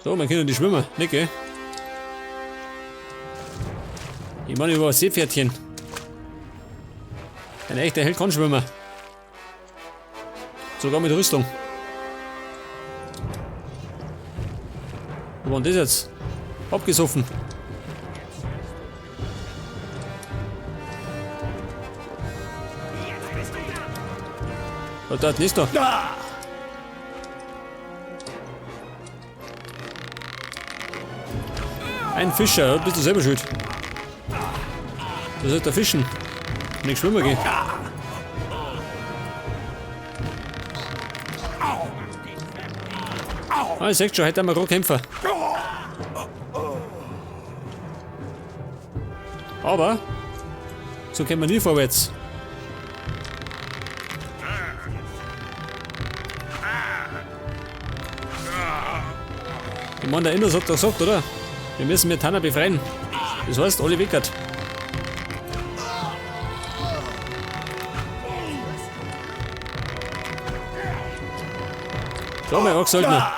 So, wir können die schwimmen, nicht, gell? Ich meine über ein Seepferdchen. Ein echter Held kann schwimmen. Sogar mit Rüstung. Wo war denn das jetzt? Abgesoffen. Da, da ist da. Ein Fischer, bist du selber schuld. Du sollst da fischen. Nicht schwimmen gehen. Ah, ich seh schon, heute haben wir gerade Kämpfer. Aber so kommen wir nie vorwärts. Ich meine, der Innos hat doch gesagt, oder? Wir müssen Myrtana befreien. Das heißt, alle weckert. So, mein Ork-Söldner.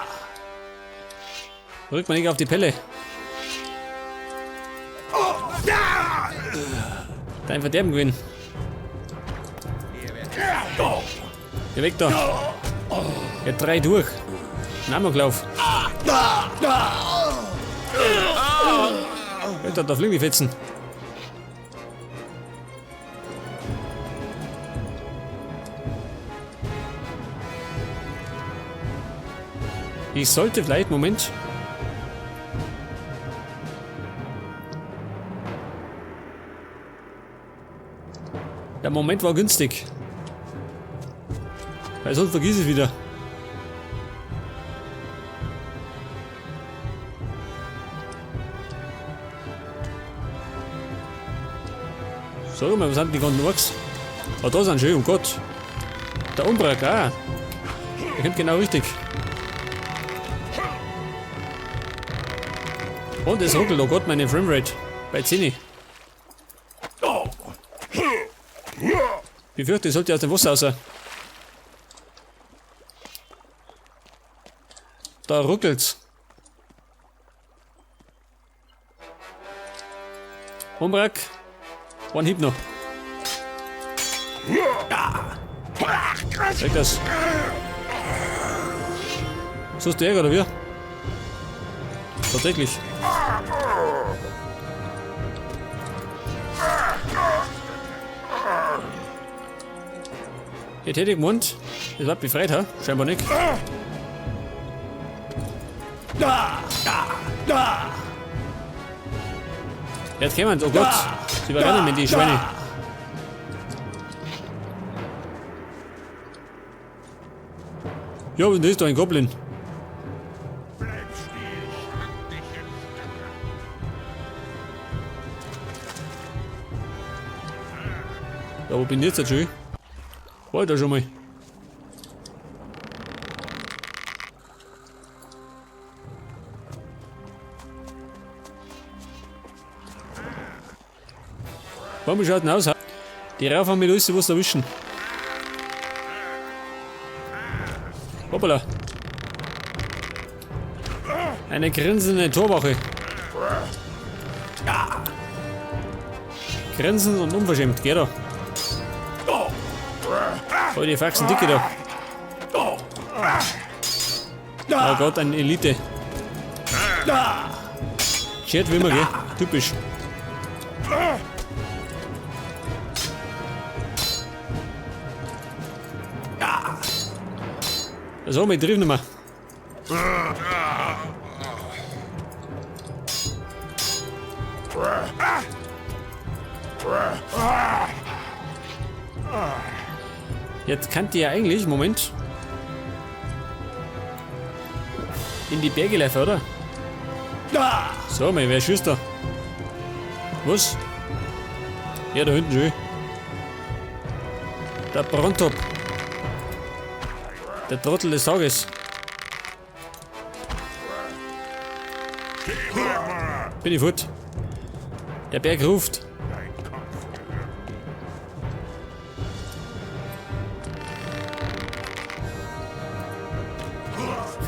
Rückt man nicht auf die Pelle. Dein Verderben gewinnen. Geh weg da. Ja, 3 durch. Ein Amoklauf. Alter, da fliegen die Fetzen. Ich sollte vielleicht, Moment. Der Moment war günstig. Weil sonst vergiss ich es wieder. Sag mal, was sind die ganzen Orks? Ah, da sind schon, oh Gott. Der Umbrak, ah. Der kommt genau richtig. Und es ruckelt, oh Gott, meine Framerate. Bei 10. Ich befürchte, ich sollte aus dem Wasser raus. Da ruckelt's. Umbrak. One Hieb noch. Weg das. So ist der Ärger, oder wie? Tatsächlich. Jetzt hätte ich gemeint, das war befreit, ha? Scheinbar nicht. Jetzt kämen sie, oh Gott. Sie überrennen mir die Schweine. Ja, und das ist doch ein Goblin. Ja, wo bin ich jetzt schon? War ich da schon mal? Warum schaut denn aus? Die Raufen haben mit alles was erwischen. Hoppala. Eine grinsende Torwache. Grinsend und unverschämt, geh da. Oh, die Faxen dicke da. Oh Gott, eine Elite. Schert wie immer, gell? Typisch. So, mit trifft nicht mehr. Jetzt kann die ja eigentlich, Moment, in die Berge laufen, oder? So, mein, wer schießt da? Was? Ja, da hinten schon. Der Brontop. Der Trottel des Tages. Bin ich fort. Der Berg ruft.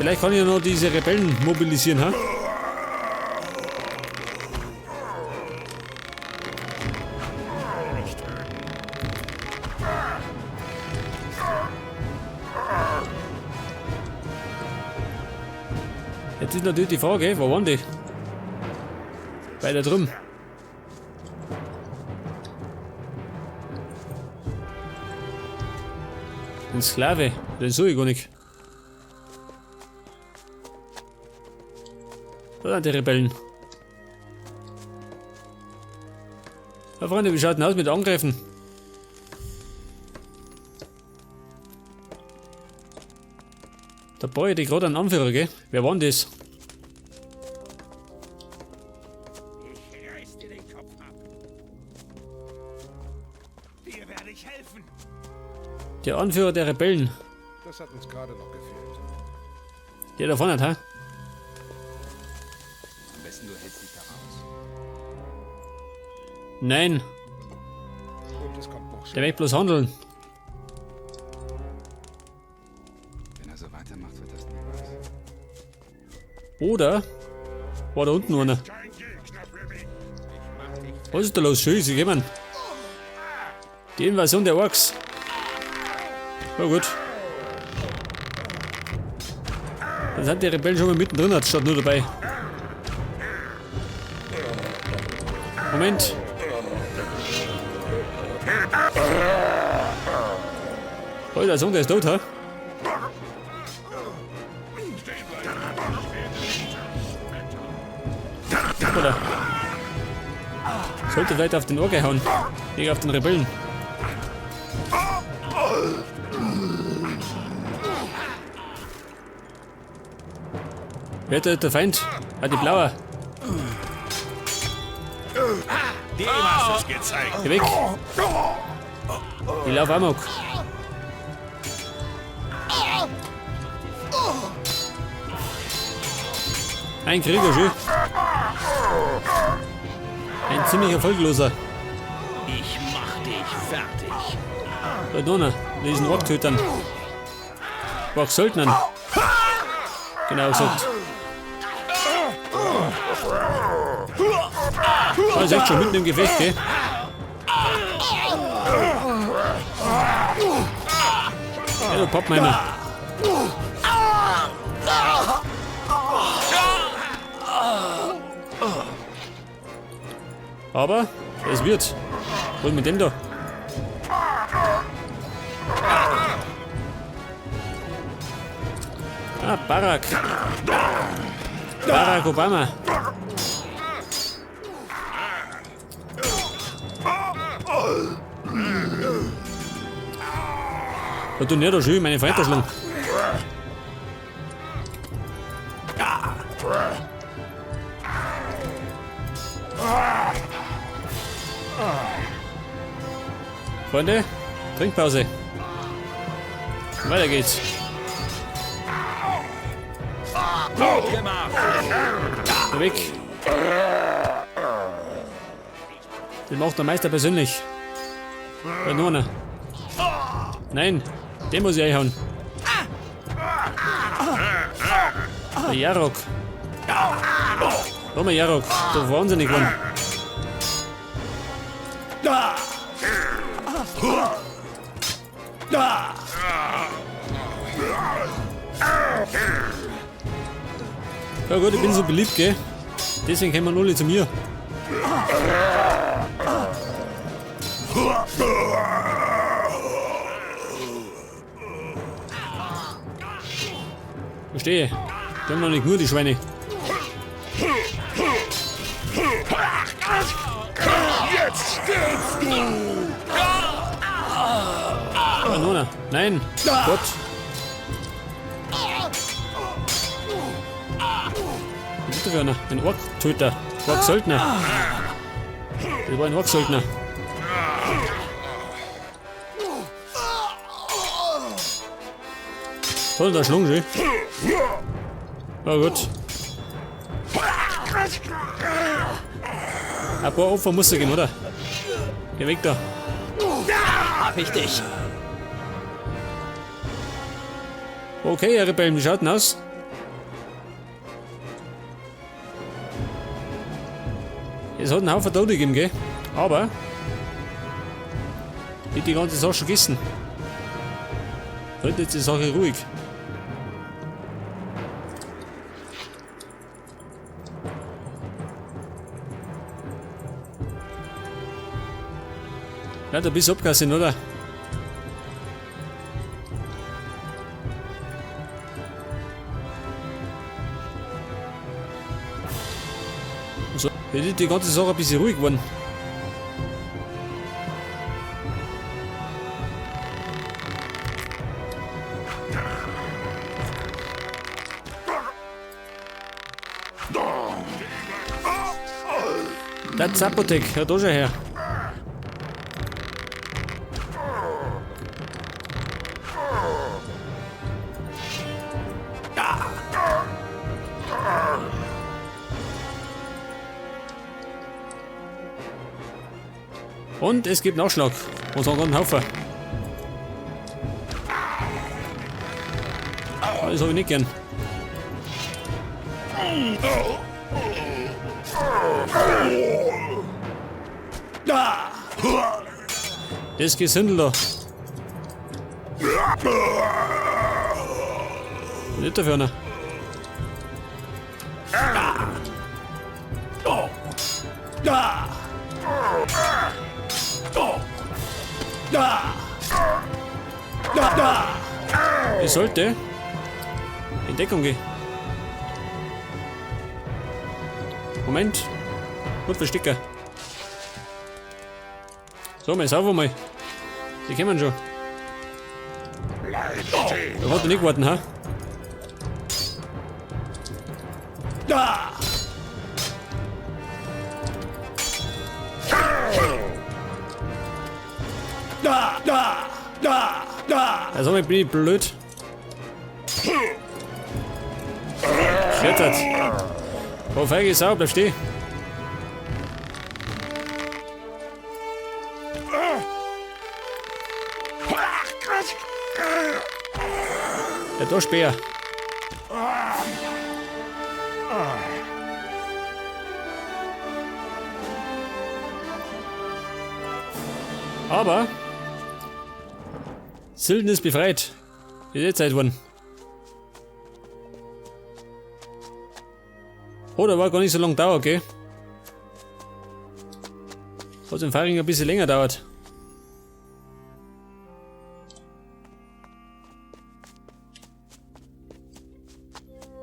Vielleicht kann ich ja noch diese Rebellen mobilisieren, ha? Jetzt ist natürlich die Frage, wo waren die? Weiter drüben. Den Sklave, den suche ich gar nicht. Da sind die Rebellen. Ja, Freunde, wie schaut denn aus mit Angreifen? Da brauche ich gerade einen Anführer, gell? Wer war denn das? Ich reiß dir den Kopf ab. Dir werde ich helfen. Der Anführer der Rebellen. Das hat uns gerade noch gefehlt. Der da vorne, ha? Am besten du hältst dich da raus. Nein, Und es kommt noch der schlimmer. möchte bloß handeln. Wenn er so weitermacht, wird das nie was. Oder war da unten einer? Kein Gegner für mich. Ich mach dich Was ist da los? Schön, sie kommen. Die Invasion der Orks. Na gut. Dann sind die Rebellen schon mal mittendrin, statt nur dabei. Moment. Oh, der Sohn, der ist tot, ha? Oder? Sollte vielleicht auf den Ork hauen. Nicht auf den Rebellen. Wer ist der Feind? Ah, die Blaue. Dem hast du's gezeigt. Geh weg. Ich lauf amok. Ein Krieger, schön. Ein ziemlich erfolgloser. Ich mach dich fertig. Da ist einer. Diesen Ork-Tötern. Ork-Söldnern. Genau gesagt. Oh, ist echt schon mitten im Gefecht, gell? Ja, du Pappenheimer. Aber es wird. Was ist mit dem da? Ah, Barack. Barack Obama. Da tun ja da schön meine Freunde schlagen. Freunde, Trinkpause. Weiter geht's. Weg. Den macht der Meister persönlich. Da noch einer. Nein, den muss ich einhauen. Der Jarok. Komm mal, Jarok. Du wahnsinnig geworden. Ja gut, ich bin so beliebt, gell? Deswegen kommen alle zu mir. Verstehe. Die haben noch nicht nur die Schweine. Jetzt stirbst du! Oh, Nona. Nein. Gott. Was ist das für einer? Ein Ork-Töter. Ork-Söldner. Das war ein Ork-Söldner. Toll, da schlug sie. Na gut. Ein paar Opfer muss es geben, oder? Geh weg da. Hab ich dich. Okay, ihr Rebellen, wie schaut denn aus? Es hat einen Haufen Tote gegeben, gell? Aber ich hab die ganze Sache schon gegessen. Halt jetzt die Sache ruhig. Ja, da bist du abgesessen, oder? So, jetzt ist die ganze Sache ein bisschen ruhig geworden. Der Zapotek, hör da schon her. Und es gibt Nachschlag. Und so einen Haufen. Das hab ich nicht gern. Das Gesindel da. Nicht dafür, ne? Ich sollte in Deckung gehen. Moment. Gut verstecken. So, mal sauber mal. Die kommen schon. Da hat er nicht gewartet, ha? Also bin ich blöd. Klettert. Oh, feige Sau, bleib stehen. Ja, da Speer. Aber Silden ist befreit. Ist eh Zeit geworden. Oh, da war gar nicht so lange dauert, gell? Hat im Fahrring ein bisschen länger dauert.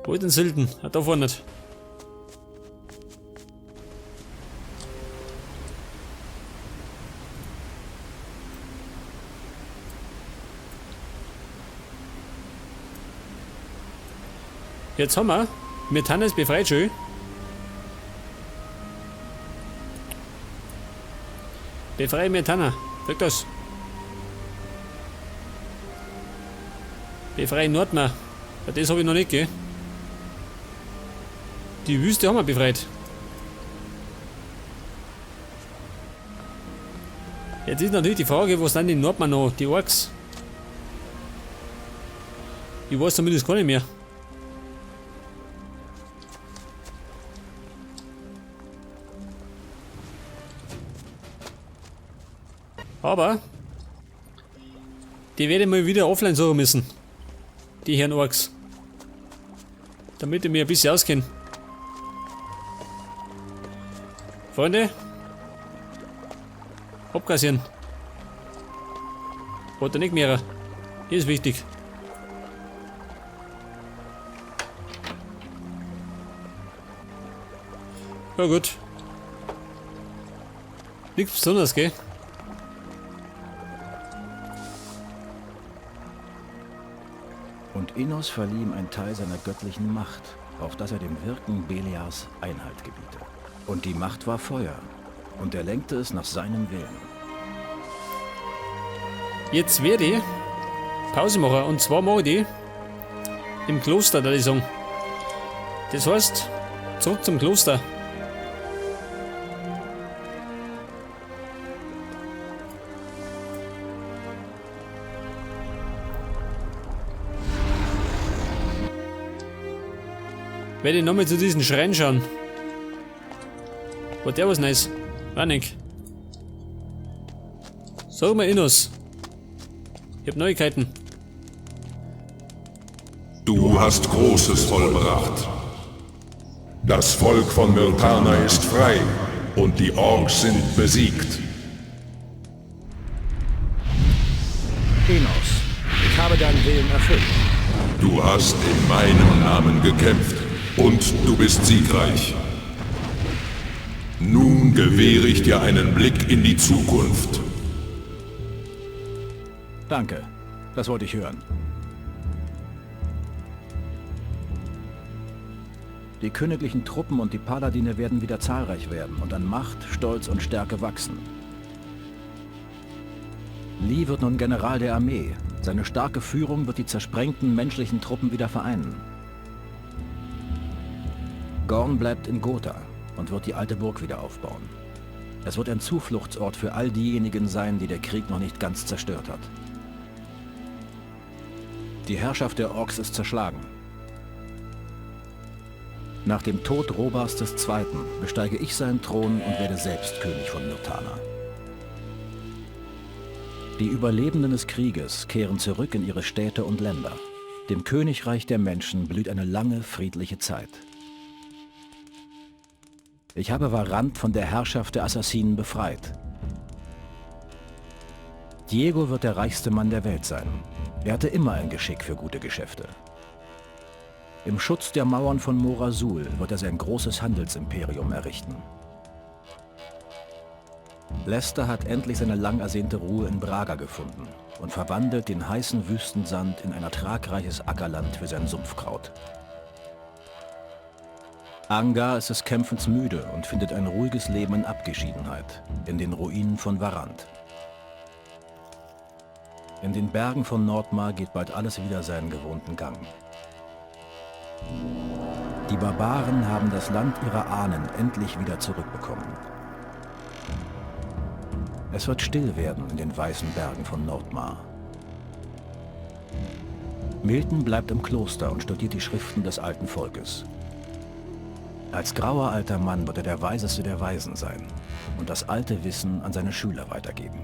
Wo ist denn Silden? Ah, da vorne nicht. Jetzt haben wir Myrtanna befreit schön. Befreie Myrtanna. Sag das. Befreie Nordmar. Ja, das hab ich noch nicht, gell? Die Wüste haben wir befreit. Jetzt ist natürlich die Frage, wo sind die Nordmar noch? Die Orks? Ich weiß zumindest gar nicht mehr. Aber die werde ich mal wieder offline suchen müssen. Die Herren Orks. Damit ich mir ein bisschen auskenne. Freunde. Abkassieren. Wollt ihr nicht mehr? Hier ist wichtig. Ja gut. Nichts Besonderes, gell? Und Innos verlieh ihm einen Teil seiner göttlichen Macht, auf dass er dem Wirken Beliars Einhalt gebiete. Und die Macht war Feuer, und er lenkte es nach seinem Willen. Jetzt werde ich Pause machen, und zwar mache ich die im Kloster, da ich sagen. Das heißt, zurück zum Kloster. Werde ich nochmal zu diesen Schrein schauen. War der was nice? War nicht. Sag mal, Innos. Ich hab Neuigkeiten. Du hast Großes vollbracht. Das Volk von Myrtana ist frei und die Orks sind besiegt. Innos, ich habe deinen Willen erfüllt. Du hast in meinem Namen gekämpft und du bist siegreich. Nun gewähre ich dir einen Blick in die Zukunft. Danke, das wollte ich hören. Die königlichen Truppen und die Paladine werden wieder zahlreich werden und an Macht, Stolz und Stärke wachsen. Lee wird nun General der Armee. Seine starke Führung wird die zersprengten menschlichen Truppen wieder vereinen. Gorn bleibt in Gotha und wird die alte Burg wieder aufbauen. Es wird ein Zufluchtsort für all diejenigen sein, die der Krieg noch nicht ganz zerstört hat. Die Herrschaft der Orks ist zerschlagen. Nach dem Tod Robars II. Besteige ich seinen Thron und werde selbst König von Myrtana. Die Überlebenden des Krieges kehren zurück in ihre Städte und Länder. Dem Königreich der Menschen blüht eine lange, friedliche Zeit. Ich habe Varant von der Herrschaft der Assassinen befreit. Diego wird der reichste Mann der Welt sein. Er hatte immer ein Geschick für gute Geschäfte. Im Schutz der Mauern von Morasul wird er sein großes Handelsimperium errichten. Lester hat endlich seine lang ersehnte Ruhe in Braga gefunden und verwandelt den heißen Wüstensand in ein ertragreiches Ackerland für sein Sumpfkraut. Angar ist des Kämpfens müde und findet ein ruhiges Leben in Abgeschiedenheit, in den Ruinen von Varant. In den Bergen von Nordmar geht bald alles wieder seinen gewohnten Gang. Die Barbaren haben das Land ihrer Ahnen endlich wieder zurückbekommen. Es wird still werden in den weißen Bergen von Nordmar. Milton bleibt im Kloster und studiert die Schriften des alten Volkes. Als grauer alter Mann wird er der Weiseste der Weisen sein und das alte Wissen an seine Schüler weitergeben.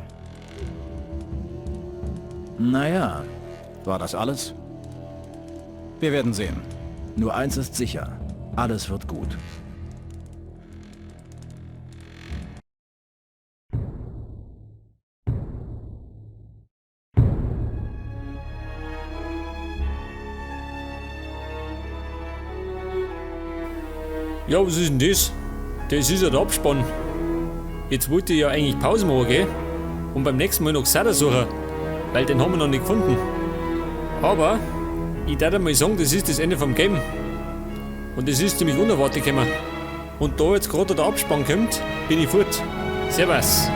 Naja, war das alles? Wir werden sehen. Nur eins ist sicher, alles wird gut. Ja, was ist denn das? Das ist ja der Abspann. Jetzt wollte ich ja eigentlich Pause machen, gell? Und beim nächsten Mal noch Xada suchen, weil den haben wir noch nicht gefunden. Aber ich darf mal sagen, das ist das Ende vom Game. Und das ist ziemlich unerwartet gekommen. Und da jetzt gerade der Abspann kommt, bin ich fort. Servus.